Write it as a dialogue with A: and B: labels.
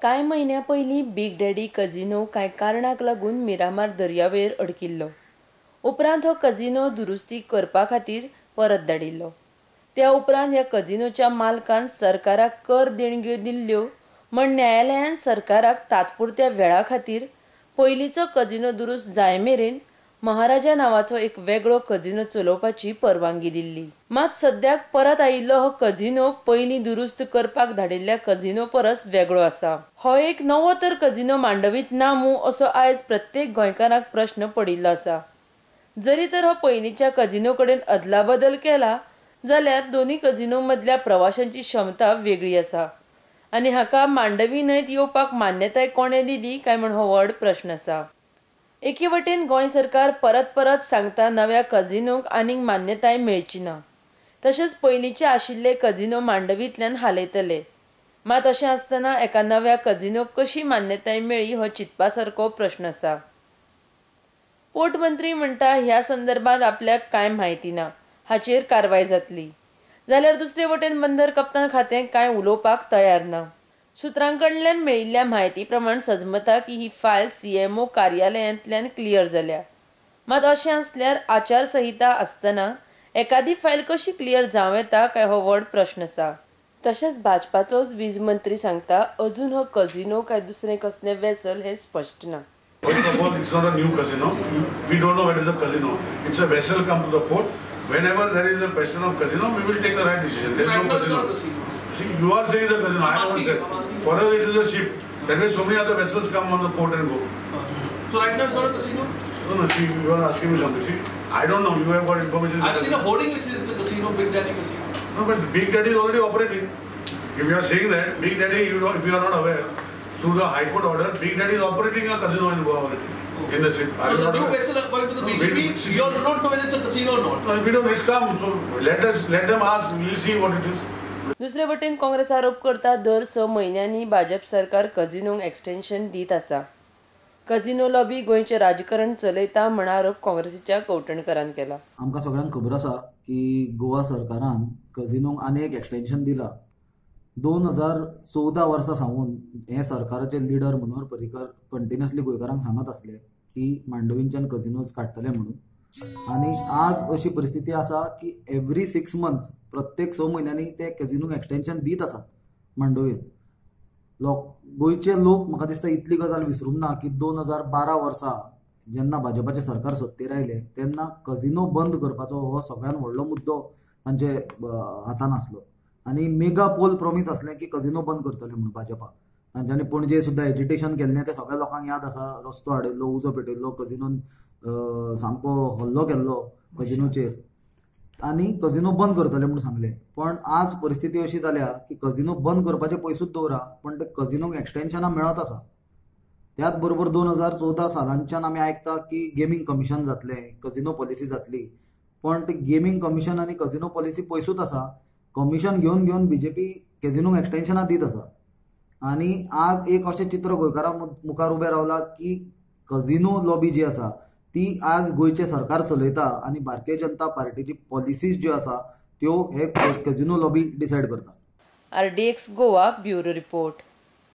A: कांय म्हयन्यां पयलीं बिग डॅडी कझिनो कांय कारणाक लागून मिरामार दर्यावेळेर अडकिल्लो. उपरांत हो कझिनो दुरुस्ती करपा खातीर परत धाडिल्लो. त्या उपरांत ह्या कझिनोच्या मालकान सरकाराक कर देणग्यो दिल्ल्यो म्हण न्यायालयान सरकाराक तात्पुरत्या वेळा खातीर पयलींचो कझिनो दुरुस्त जाय मेरेन महाराजा नांवाचो एक वेगळो कझिनो चलोवपाची परवानगी दिल्ली. मात सद्याक परत आयिल्लो हो कझिनो पयलीं दुरुस्त करपाक धाडिल्ल्या कझिनो परस वेगळो आसा. हो एक नवो तर कझिनो मांडवींत ना मूं असो आयज प्रत्येक गोंयकारांक प्रस्न पडिल्लो आसा. जरी तर हो पयलींच्या कझिनो कडेन अदलाबदल केला जाल्यार दोनूय कझिनो मदल्या प्रवाशांची क्षमता वेगळी आसा आनी हाका मांडवी न्हंयत येवपाक मान्यताय कोणें दिली काय म्हण हो व्हड प्रस्न आसा. एके वटेन गोंय सरकार परत परत सांगता नव्या कझिनोंक आनीक मान्यताय मेळची ना, तशेंच पयलींचे आशिल्ले कझिनो मांडवींतल्यान हालयतले. मात अशें आसतना एका नव्या कझिनोक कशी मान्यताय मेळ्ळी हो चिंतपा सारको प्रस्न आसा. पोर्ट मंत्री म्हणटा ह्या संदर्भात आपल्याक कांय म्हायती ना, हाचेर कारवाय जातली. जाल्यार दुसरे वटेन बंदर कप्तान खातें कांय उलोवपाक तयार ना. सुत्रां कडल्यान मेळिल्ल्या म्हायती प्रमाण सजमता की ही फायल सीएमओ कार्यालयांतल्यान क्लियर जाल्या. मात अशें आसल्यार आचारसंहिता आसतना एकादी फायल कशी क्लियर जावं येता काय हो व्हड प्रस्न आसा. तशेंच भाजपाचोच वीज मंत्री सांगता अजून हो कझिनो काय दुसरें कसलें वेसल हें स्पश्ट ना.
B: First of all, it's not a new casino. We don't know what is a casino. It's a vessel come to the port. Whenever there is a question of casino, we will take the right decision. There is no casino. See, you are saying it's a casino. I don't say. For us, it is a ship. That way, so many other vessels come on the port and go.
C: So right now, it's not a casino?
B: No, no. See, you are asking me something. See, I don't know. You have got information.
C: I've seen a hoarding which is it's a casino, Big Daddy Casino.
B: No, but Big Daddy is already operating. If you are saying that, Big Daddy, you know, if you are not aware, through the High Court order, Big Daddy is operating a casino in Goa already. Okay. In the city.
C: So the new vessel, according to the BJP, you all do not know whether it's a casino or not.
B: No, if we don't, it's come. So let them ask. We will see what it is.
A: दुसरे वटेन काँग्रेस आरोप करता दर 6 म्हयन्यांनी भाजप सरकार कझिनोंक extension दीत आसा. Casino lobby गोंयचें राजकारण चलयता म्हण आरोप काँग्रेसीच्या कवठणकरान केला.
D: आमकां सगळ्यांक खबर आसा की गोवा सरकारान कझिनोंक आनी एक एक्सटेन्शन दिला. 2014 वर्सा सावन हे सरकाराचे लिडर मनोहर पर्रीकर कंटिन्युअसली गोंयकारांक सांगत आसले की मांडवींच्यान कझिनोज काडटले म्हणून. आनी आज अशी परिस्थिती आसा की एवरी 6 मंथ्स प्रत्येक 6 म्हयन्यांनी ते कझिनोक एक्सटेन्शन दीत आसात मांडवीन. गोंयचे लोक म्हाका दिसता इतली गजाल विसरूंक ना की 2012 वर्सा जेन्ना भाजपाचें सरकार सत्तेर आयलें तेन्ना कझिनो बंद करपाचो हो सगळ्यान व्हडलो मुद्दो तांचे हातान आसलो आनी मेगा पोल प्रॉमीस आसलें की कझिनो बंद करतले म्हणून भाजपा. तांच्यांनी पणजे सुद्दां एजिटेशन केल्लें तें सगळ्या लोकांक याद आसा. रस्तो हाडिल्लो, उजो पेटयल्लो, कझिनोन सामको हल्लो केल्लो कझिनोचेर आनी कझिनो बंद करतले म्हणून सांगलें. पण आज परिस्थिती अशी जाल्या की कझिनो बंद करपाचें पयसूच दवरा पण ते कझिनोक एक्सटेन्शनां मेळत आसा. त्याच बरोबर 2014 सालांच्यान आमी आयकता की गेमींग कमिशन जातलें, कझिनो पॉलिसी जातली, पण ते गेमींग कमिशन आनी कझिनो पॉलिसी पयसूच आसा. कमिशन घेवन घेवन बीजेपी कॅझिनोक एक्सटेन्शनां दीत आसा. आनी आज एक अशें चित्र गोंयकारां मुखार उबें रावलां की कझिनो लॉबी जी आसा ती आज गोंयचें सरकार चलयता आनी भारतीय जनता पार्टीची पॉलिसीज ज्यो आसा त्यो हे कझिनो लॉबी डिसायड करता.
A: RDX Goa bureau report.